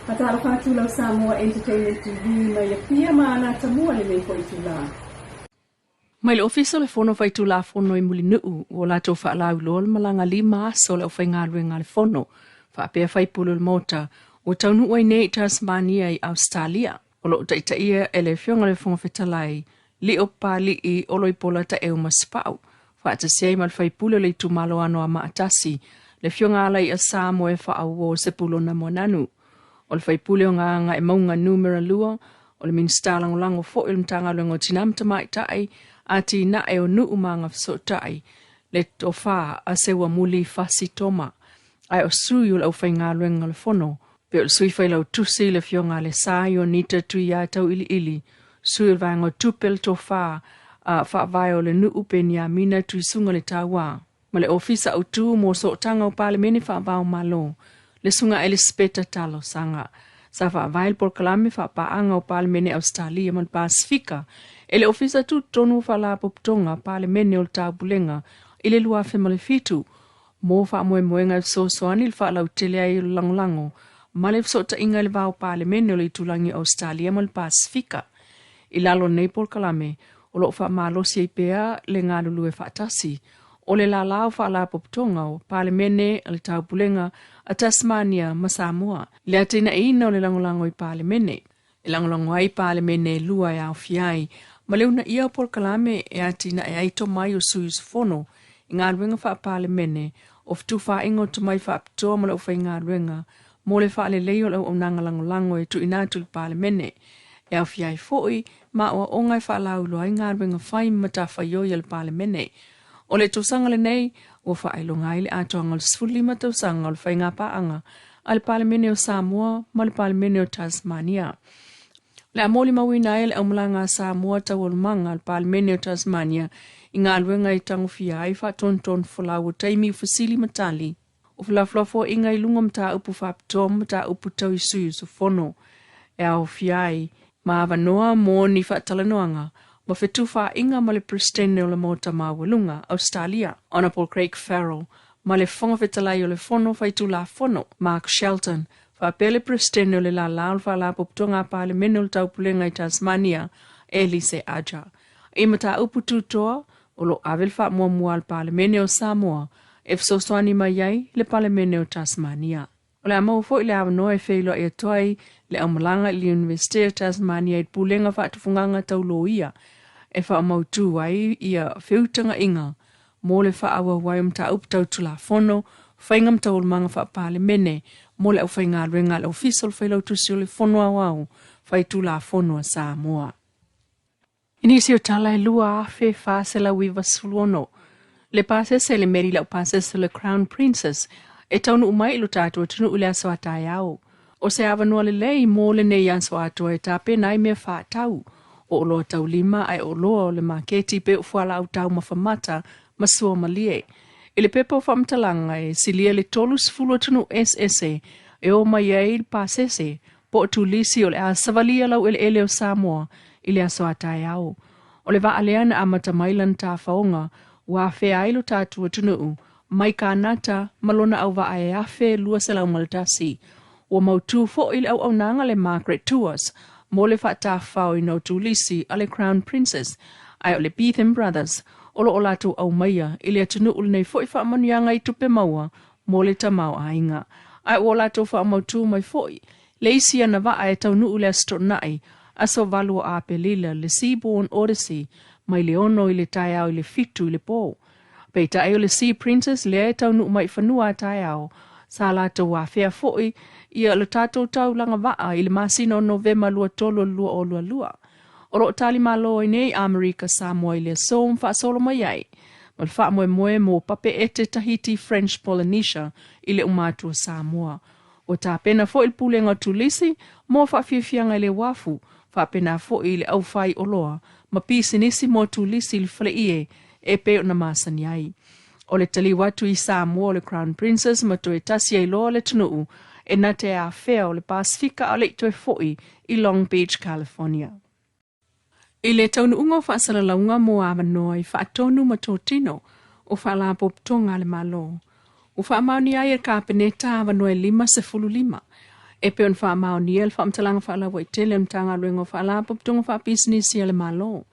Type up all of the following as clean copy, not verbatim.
Faatalofa atu lau Samoa Entertainment TV mai Apia ma Anatamua lenei foi itula. Mai le Ofisa o le Fono Faitulafono i Mulinuu, ua latou faalauiloa le malaga 5 aso o le aufaigaluega a le Fono, faapea faipule o le Maota, ua taunuu ai nei i Tasmania i Ausetalia. O lo o taitaia e le Afioga i le Fofoga Fetalai, Lio Papali'i Oloipola Taeu Masepau, faatasi ai ma le faipule o le itumalo Anoamaa 1, le Afioga Alai'a Samoe Faauo Sepulona Moananu. O le faipule o Gagaemauga Numera 2, o le Minisita Lagolago foi o le Matagaluega o Tina ma Tamaitai, Atinae o Nuu ma Agafesootai, le Tofa a Seuamuli Fasi Toma, ae o sui o le aufaigaluega o le Fono, pei o le sui failautusi le Afioga a le Sa Ionita Tuia Tauiliili, sui o le Vaega o Tupe le Tofa a Faavae o le Nuu Peniamina Tuisuga le Tauā, ma le Ofisa Autu mo Sootaga o Palemene Faavao Malo, le Susuga Elisapeta Talosaga. Sa faavae le polokalame faapaaga o Palemene Ausetalia ma le Pasifika e le Ofisa Tutotonu o Faalapotopotoga Palemene o le Taupulega i le 2007 mo faamoemoega e fesoasoani i le faalautele ai o le lagolago ma le fesootaiga i le va o Palemene o le itulagi o Ausetalia ma le Pasifika. I lalo o lenei polokalame, o lo o faamalosi ai pea le galulue faatasi o le lālā o Faalapotopotoga o Palemene a le Taupulega a Tasmania ma Samoa, i le atinaeina o le lagolago i Palemene. E lagolago ai Palemene e lua e aofia ai ma le uunaia o polokalame e atinae ai tomai o sui usufono i galuega faa-Palemene o fetufaaiga o tomai faapitoa ma le aufaigaluega mo le faalelei o le auaunaga lagolago e tuuina atu i le Palemene. E aofia ai foi ma aoaoga e faalauiloa ai galuega fai ma matafaioi a le Palemene. O le tausaga lenei, ua faailoga ai le atoaga o le 15 tausaga o le faiga paaga a le Palemene o Samoa ma le Palemene o Tasmania. O le a molimauina ai le aumalaga a Samoa taualumaga a le Palemene o Tasmania i galuega e tagofia ai faatonutonu folau o taimi o fesili ma tali, o felafolafoaiga i luga o mataupu faapitoa ma mataupu tau i sui usufono e aofia ai ma avanoa mo ni faatalanoaga ma fetufaaiga ma le Peresetene o le Maota Maualuga, Ausetalia, Honourable Craig Farrell, ma le Fofoga Fetalai o le Fono Faitulafono, Mark Shelton, faapea le Peresetene o le Lālā o le Faalapotopotoga a Palemene o le Taupulega i Tasmania, Elise Aja. I mataupu tutoa, o lo o ave le faamuamua a le Palemene o Samoa e fesoasoani mai ai le Palemene o Tasmania. O le a maua foi le avanoa e feiloai atu ai le aumalaga i le Iunivesite o Tasmania i le Pulega Faatufugaga Tau Loia e faamautu ai ia feutagaiga mo le faaauau ai o mataupu tau Tulafono, faiga ma taualumaga faa-Palemene mo le aufaigaluega a le Ofisa o le Failautusi o le Fono Aoao Faitulafono a Samoa. I nisi o tala e 2496 le pasese le meli lau pasese le Crown Princess e taunuu mai i lo tatou atunuu i le aso a taeao. O se avanoa lelei mo lenei aso atoa e tapena ai mea faatau, o oloa taulima ae o oloa o le maketi pei o fualaau taumafa mata ma sua malie. I le pepa o faamatalaga e silia le 30 atunuu eseese e o mai ai le pasese po o turisi o le a savalia laueleele o Samoa i le aso a taeao. O le vaa lea na amata mai lana tafaoga ua afea ai lo tatou atunuu mai Kanata ma lona auvaa e 1201. Ua mautū foi le auaunaga le Margaret Tours mo le faatafaoina o turisi a le Crown Princess, ae o le Beetham Brothers o lo o latou aumaia i le atunuu lenei foi faamanuiaga i tupe maua mo le tamaoaiga. Ae ua latou faamautū mai foi le isi ana vaa e taunuu i le Aso Toonai, aso 8 o Aperila, le Seabourn Odyssey, mai le 6 i le taeao i le 7 i le pō. Peitai o le Sea Princess lea e taunuu mai i fanua a taeao, sa latou afea foi ia le tatou taulaga vaa i le masina o Novema 23 o le 2022. O lo o talimalo ai nei Amerika Samoa i le aso ma faasolo mai ai ma le faamoemoe mo Papeete Tahiti French Polynesia i le uma atu o Samoa. Ua tapena foi le Pulega o Turisi mo faafiafiaga i le uafu, faapena foi i le aufai oloa ma pisinisi mo turisi i le faleie e pei ona masani ai. O le taliu atu i Samoa o le Crown Princess ma toe tasi ai loa le atunuu e na te afea o le Pasifika a o le i toe foi i Long Beach, California. I le taunuuga o faasalalauga mo avanoa i faatonu ma totino o Faalapotopotoga a le Malo, ua faamaonia ai e le Kapeneta avanoa e 55 E pei ona faamaonia le faamatalaga faalauaitele a le Matagaluega o Faalapotopotoga Faapisinisi a le Malo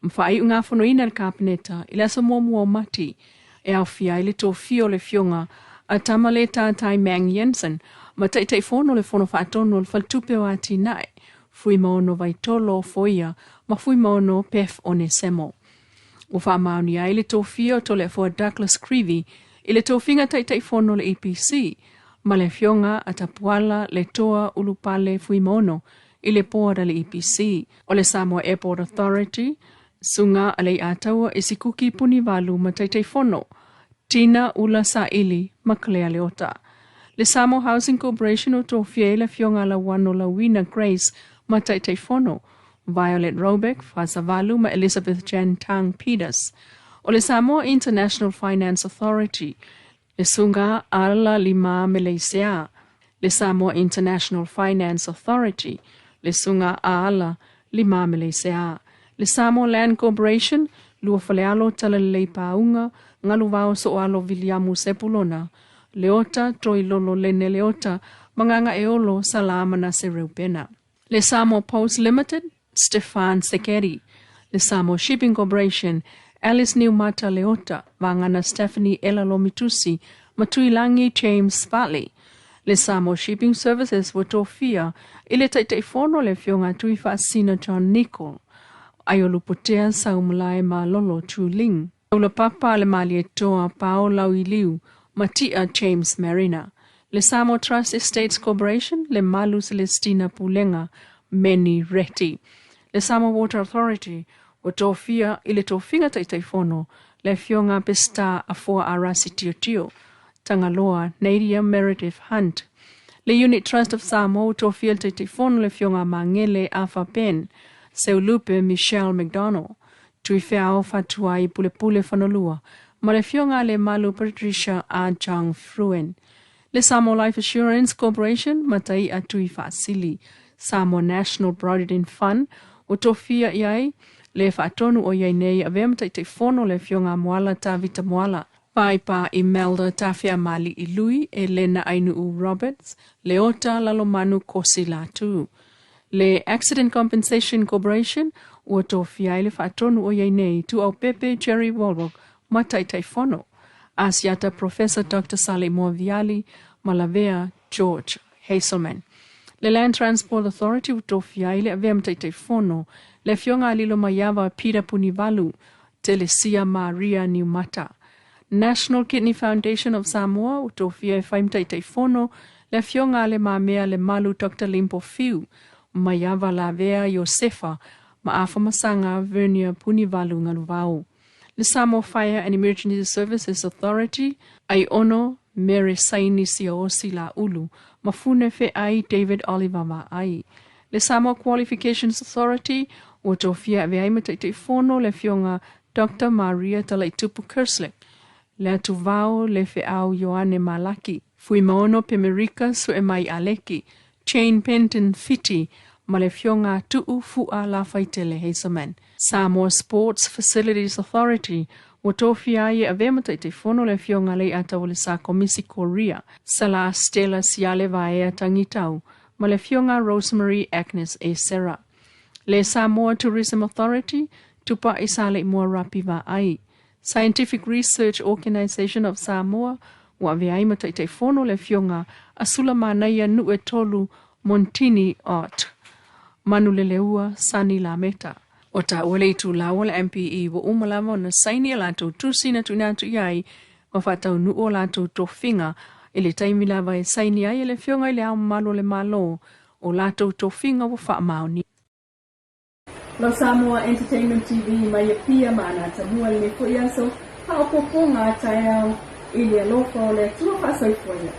ma faaiugafonoina e le Kapeneta i le aso muamua o Mati e aofia ai le tofia o le Afioga a Tamaleta Taimang Jensen ma Taitaifono o le Fono Faatonu o le Faletupe o Atinae, Fuimaono Vaitolo Foia ma Fuimaono Beth Onesemo. Ua faamaonia ai le tofia o Toleafoa Douglas Creevy i le tofiga Taitaifono o le EPC ma le Afioga a Tapuala Letoa Ulupale Fuimaono i le Board a le EPC. O le Samoa Airport Authority, Suga Aleiataua Isikuki Punivalu ma Taitaifono, Tina Ula Saili ma Claire Leota. Le Samoa Housing Corporation ua tofia ai le Afioga Lauano Lauina Grace ma Taitaifono, Violet Robeck Fasavalu ma Elizabeth Jan Tang Peters. O le Samoa International Finance Authority, le Suga Ala Lima Meleisea, le Samoa International Finance Authority, le Suga Ala Lima Meleisea, le Samoa Land Corporation, Luafalealo Talalelei Pauga, Galuvao Soalo Viliamu Sepulona, Leota Toilolo Lene Leota, Magagaeolo Sala Manase Reupena. Le Samoa Post Limited, Stefan Sekeri, le Samoa Shipping Corporation, Alice Niumata Leota, Vagana Stephanie Ela Lomitusi, ma Tuilagi James Farley. Le Samoa Shipping Services ua tofia i le Taitaifono le Afioga Tuifaasina John Nicol, Aiolupotea Saumalae Malolo Chu Ling, Taulapapa le Malietoa Paola Iliu, Matia James Mariner, le Samoa Trust Estates Corporation, le Malu Celestina Pulega Meni Reti. Le Samoa Water Authority ua tofia i le tofiga Taitaifono le Afioga Peseta Afoa Arasi Tiotio, Tagaloa Nadia Meredith Hunt. Le Unit Trust of Samoa ua tofia i le Taitaifono le Afioga Magele Afa Ben, Seulupe Michelle McDonald, Tuifeao Fatuai Pulepule Fanolua ma le Afioga Lemalu Patricia A. Chang Fruen. Le Samoa Life Assurance Corporation, Matai'a Tuifaasili. Samoa National Provident Fund, ua tofia i ai le faatonu o i ai nei avea ma Taitaifono le Afioga Moala Tavita Moala. Paipa Imelda Tafeamali'i Lui, Elena Ainuu Roberts, Leota Lalomanu Kosi Latu. Le Accident Compensation Corporation, ua tofia ai le faatonu o i ai nei Tuaupepe Jerry Walrock ma Taitaifono, Asiata Professor Doctor Saleimoa Viali ma Lavea George Hazelman. Le Land Transport Authority ua tofia ai le avea ma Taitaifono le Afioga a Lilomaiava Peter Punivalu Telesia Maria Niumata. National Kidney Foundation of Samoa ua tofia e fai ma Taitaifono le Afioga a Le Mamea Lemalu Doctor Limpo Fiu Maiava Lavea Iosefa ma Afamasaga Vernia Punivalu Galuvao. Le Samoa Fire and Emergency Services Authority, Aiono Mere Saini Siaosi Laulu, Mafune Feai David Oliver Vaai. Le Samoa Qualifications Authority, ua tofia avea ai ma Taitaifono le Afioga Doctor Maria Talaitupu Kerslake, Le Atuvao Le Feau Ioane Malaki, Fuimaono Pemerika Suemai Aleki, Jane Penton Fiti ma le Afioga Tuu Fua Lafaitele Hazelman. Samoa Sports Facilities Authority, ua tofia ai e avea ma Taitaifono le Afioga Leiataualesa Komisi Korea, Sala Stella Siale Vaea Tangitau ma le Afioga Rosemary Agnes A. Serra. Le Samoa Tourism Authority, Tupai Saleimoa Rapi Vaai. Scientific Research Organisation of Samoa, ua avea ai ma Taitaifono le Afioga a Sulamanaia Nu'etolu Montini Ott Manuleleua Sani Lameta. O taua le itulau o le MPE ua uma lava ona saini a latou tusi na tuuina atu i ai ma faataunuu o latou tofiga i le taimi lava e saini ai e le Afioga i Le Ao Mamalu o le Malo o latou tofiga ua faamaonia. Lau Samoa Entertainment TV mai Apia ma Anatamua lenei foi aso, faaopoopoga a taeao i le alofa o le Atua faasoifuaina.